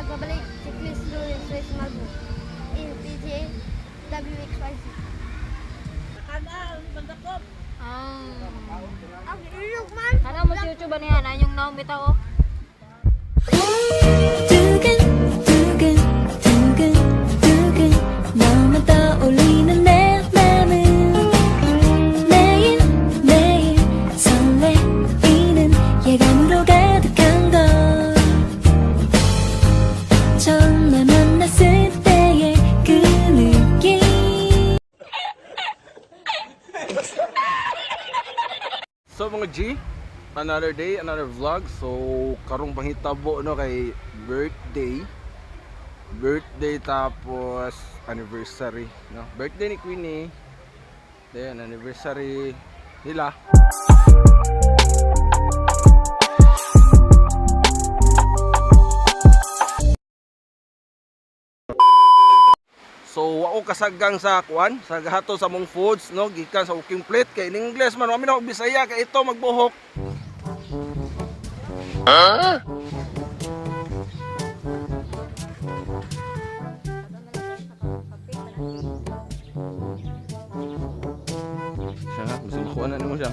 Magbabalik si Chris Lawrence Reyes Malbo. In PGA WXYZ. Ah. Ang ilog man! Kana mo si YouTube ba niya? Na yung naong bitaw oh. 두근 두근 두근 두근 너만 떠올리는 내 맘은 매일 매일 설레이는 예감으로 가득한 걸 처음 널 만났을 때의 그 느낌. So mga G, another day, another vlog. So karong panghitabo no kay birthday. Birthday tapos anniversary, no? Birthday ni Queenie. Then anniversary nila. So ako kasagang sa kuan, sa gahato sa mong foods no, gikan sa walking plate kay in English man, wa mi na og Bisaya kay ito magbuhok. Siya nga, gusto makuha na nimo siya.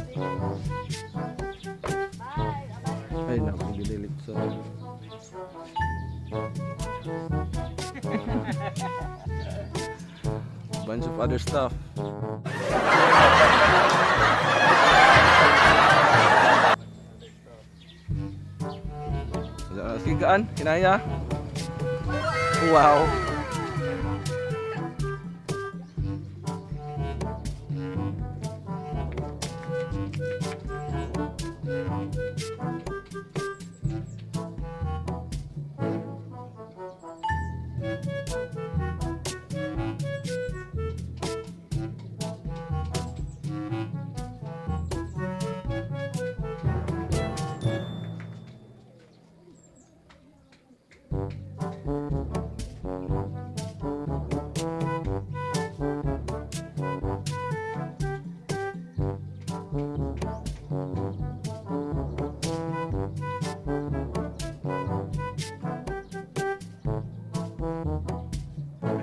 Ay, naku, gililit sa. Bunch of other stuff. Sigaan, kinaya. Wow.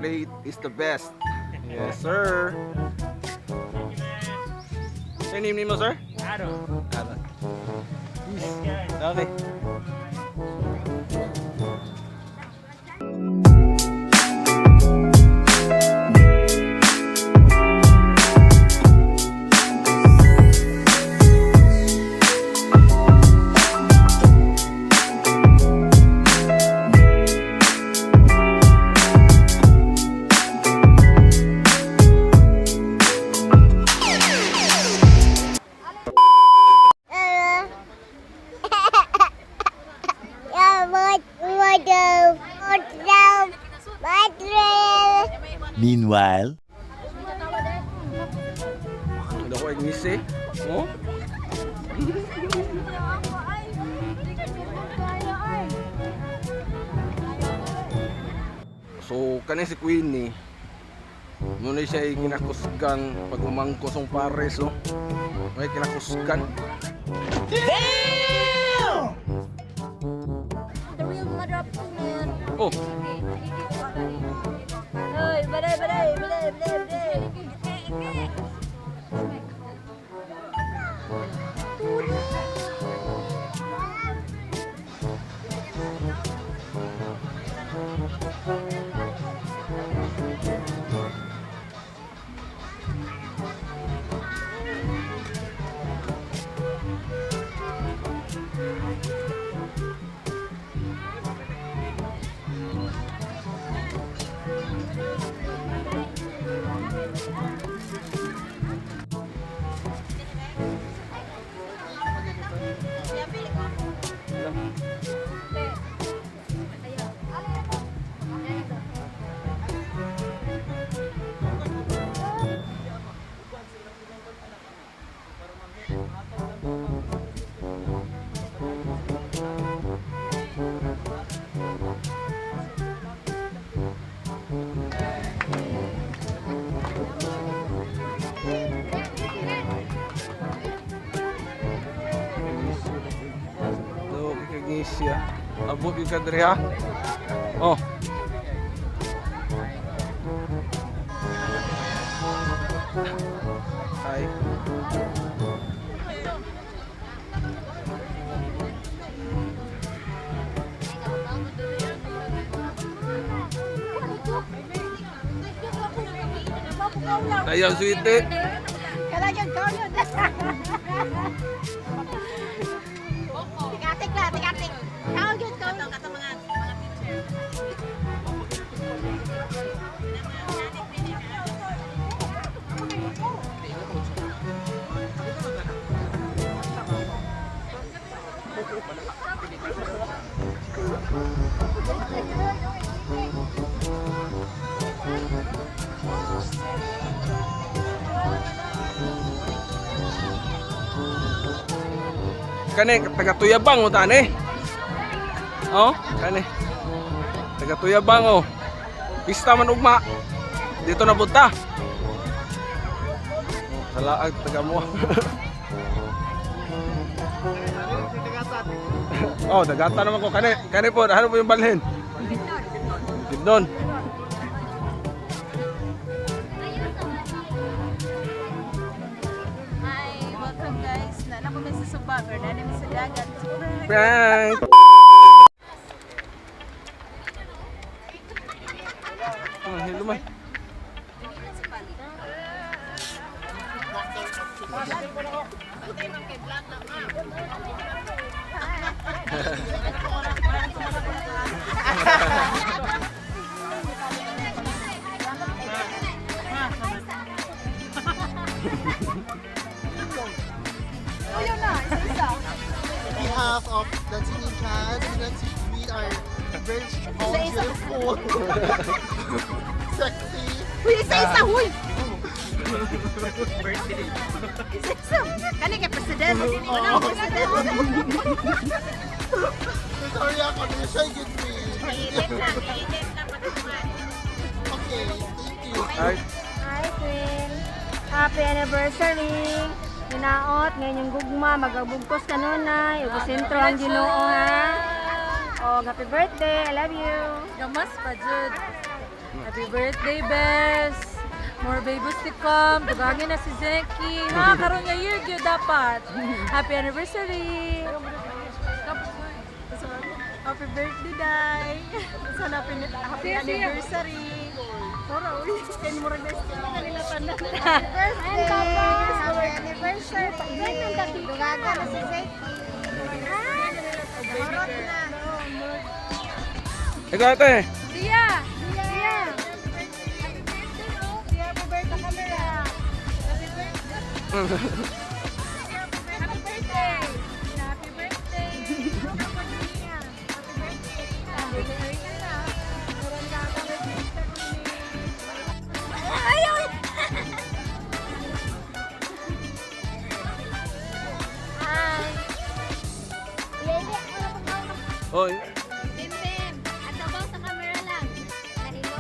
Plate is the best. Yes, sir. Your name nimo, sir? Aaron. Aaron. Peace. Okay. Meanwhile, Ano ko ay ngisi? Oh? So, kani si Queenie, muna siya ay kinakusgan pag umangkos ang pares, oh. May kinakusgan. The real mother of man. Oh, Hoy, baday, baday, baday, baday, baday. Do, kagnisya. Abo gyud ka diri ha. Oh. Hi. Tayo sweetie. Kalagyan ka yun. Tikatik la, tikatik. Kaon yun, kaon. Kato mga teacher. Kani taga Tuyabang mo tani. Oh, kani. Taga Tuyabang oh. Pista man ugma. Dito na punta. Oh, Kalaag taga mo. Oh, dagata naman ko kani. Kani po, ano po yung balhin? Bukidnon. Hi, welcome guys. Nana ko sa Sumba, pero nana mi sa dagat. Prank. Oh, hello man. On behalf of Dancing in Cats, we are very all beautiful, sexy. Huy, isa-isa, huy! Isa-isa. Kani kay presidente. Wala ang presidente. Sorry ako, na siya yun me. Mainit na, mainit na patuman. Okay, thank you. Ay, Hi, Queen. Happy anniversary. Hinaot, ngayon yung gugma, magabugkos ka nunay. Ug sentro ang Ginoo ha. Oh, happy birthday. I love you. Gamas pa, Jud. Happy birthday, Bes! More babies to come. Tugangin na si Zeki. Ha, karon nga year gyud dapat. Happy anniversary! Happy birthday, Day! Sana happy anniversary! Sora, uy! Kaya mo rin kanila tanan. Birthday! Happy anniversary. Dugaga na si Zeki. Dorot na. ikaw ate. Siya! Siya! Happy birthday, camera! Happy birthday! Happy birthday! Happy birthday! Hi. Oy. Bim Bim, at abang sa camera lang. Nahilo.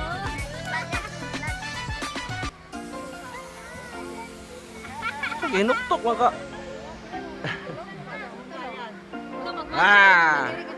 Hinuktok man ka. Ah.